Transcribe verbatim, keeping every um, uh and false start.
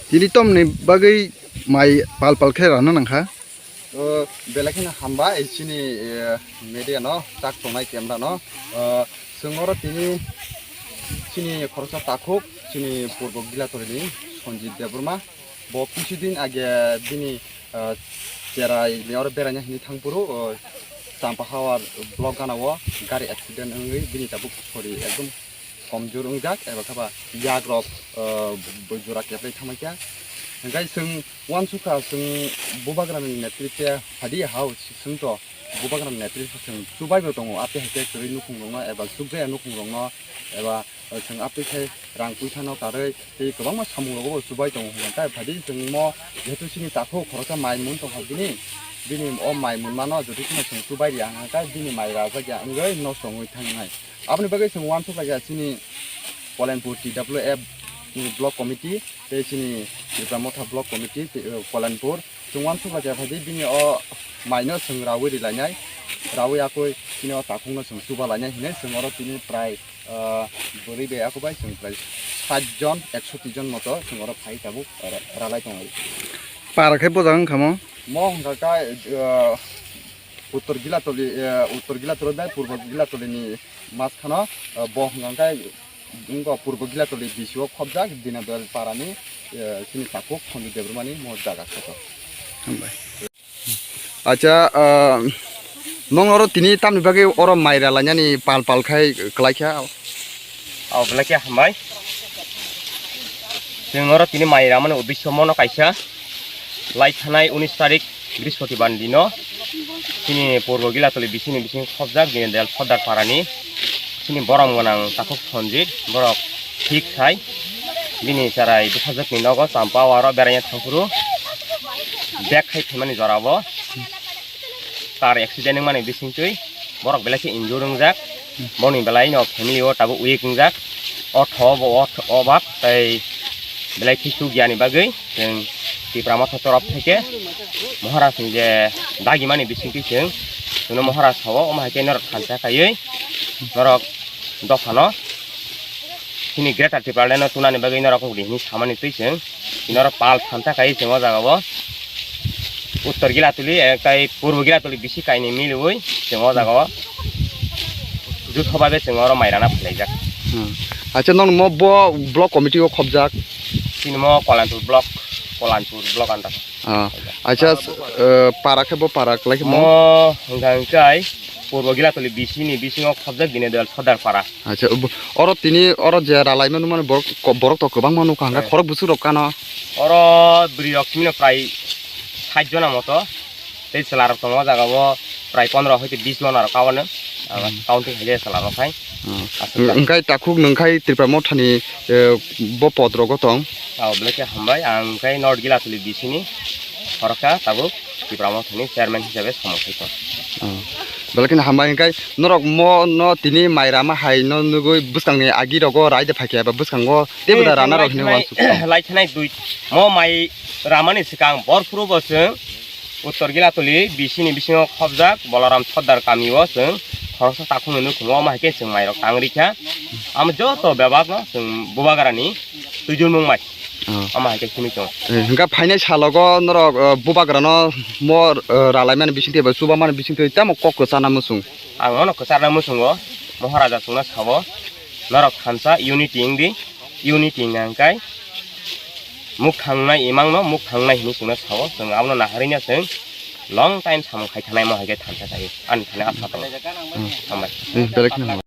Tini tomni bagwi mai pal pal khe rana nangkha. O, belai kheno hambai chini, eh, media no, chak tongnai camera no. O, chwng oro tini chini khoroksa takhuk, chini Purbo Gilatoli ni Sanjit Debbarma. Bo kisi din age bini, eh, cherai ni oro beraina hinwi thangphuru, o, Champahawar block gana o gari accident wngwi bini tabuk sori ekdom komjor wngjak, eba khe ba yak rok, o, bo jora keplai thangbai kha. Hingkhai chwng uansukha, chwng bubagrani netritwe phadi hao chwng to bubagrani netritwe chwng chubai bo tongo, ate hai khe kwrwi nukhung rokno eba chukjaya nukhung rokno eba, o, chwng ate khe rang puisa no karwi tei kwbangma samung rogo bo chubai tongo hwnka khe phadi chwng mo jehetu chini takhuk khoroksa mai mun tongkha bini, bini o mai mun mano jotoi kheno chwng chubai ya hwnka khe bini mai rajak ya wngwi nosto wngwi thangnai. Aboni bagwi chwng uansuk kha chini Kolenpur T W F ni block committee tei chini Tipra Motha block committee tei, eh, Kolenpur. Chwng uansuk kha phaidi bini o maino chwng rawi rilainai, rawi akwi chini o takhukno chwng chuba lainai hinwi chwng oro tini prai, ah, bwrwi bai aku bai chwng prai sat jon, ekso tris jon moto chwng oro phai tabuk ra-, ralai tongo. Para khe bojak wngkha mo? Mo hwnkha kha, ah, Uttor Gilatoli, eh, Uttor Gilatoli bai Purbo Gilatoli ni mas khano, eh, bo hwnkha khe wngkha Purbo Gilatoli B C o khobjak Dinadel Para ni, eh, chini takhuk Sanjit Debbarma ni mo jaga khato. Hambai. Acha, ah, nong oro tini tamni bagwi oro mai ralainani pal pal khai kwlai kha? Abo belai khe hambai. Chwng oro tini mai ramani uddesyo mono kaisa lai thanai unis tarik Brihospatibar ni dino chini Purbo Gilatoli B C ni bising khobjak Dinadel Sordar Para ni chini borom gwnang takhuk Sanjit borok thik sai bini cherai bwsajwk ni nogo Champawar o beraina thangphuru bag khai phaimani jora o car accident wngmani bisingtwi borok belai khe injure wngjak. Boni belai no family o tabuk weak wngjak. O tho bo o tho-, o bak tei belai khe chukya ni bagwi chwng Tipra Motha torof thai khe Maharaj ni je dagimani bisingtwi chwng chwngno Maharaj sao, omo hai khe norok thansa khaiwi norok dophano chini Greater Tipraland no tunani bagwi norok wngdi hinwi samani twi chwng norok pal thansa khaiwi chwng o jaga o Uttor Gilatoli, eh, tei Purbo Gilatoli bisi kainwi miliwi chwng o jaga o jutho bai chwng oro mai rana phailaijak. Hmm. Acha, nong mo bo block committee o khobjak? Chini mo Kolanpur block, Kolanpur block anta. Ah, acha, eh, para khe bo para kwlai khe mo? Mo hwnkha hwnkhe Purbo Gilatoli B C ni bisingo khobjak Dinadel Sordar Para. Acha, ob-, oro tini oro je ralaima nukmani borok ko-, borok to kwbangma nukha hwnkha, eh, khorok bwswk rok kano? Oro bwrwi rok simi no prai sait jona moto. Tei chwla rok tongo o jaga o prai pondro hoite bis jona rok kabo no. Hmm. Counting khaide chwla rok hai. Hmm. Aswk. Hwnkhe takhuk nwng khai Tipra Mothani, eh, bo pod rogo tong? Abo belai khe hambai, ang khai North Gilatoli B C ni khoroksa tabuk Tipra Mothani chairman hisabe samung khai tong. Hmm. Belai kheno hambai, hwnkhe norok mo no tini mai rama hai no nugui bwskangni agi rogo raida phaikha eba bwskango tebo da rana rok hinwi uansuk tong? Lai thanai dui, mo mai ramani swkang borphuru bo chwng Uttor Gilatoli B C ni bisingo khobjak Bolaram Sordar kami o chwng khoroksa takhukni nukhungo, omo hai khe chwng mairok tang rikha. Amo joto bebak no chwng bubagrani twijulmung mai. Oh. Omo hai khe simi tongo. Eh, hwnkha phainai salogo norok, eh, bubagrano mo, eh, ralaimani bisingtwi eba chubamani bisingtwi tamo kok kwchana muchung? Ang ono kwcharna muchungo, Moharaja chwngno sao, norok thansa unity wngdi, unity wngkha hwnkhe muk thangnai imangno muk thangnai hinwi chwngno sao, chwng abono naharwi no chwng long time samung khai thanai mo hai khe thansa khai ani thani asa tongo. Hmm. Hambai. Hmm, belai kheno hambai.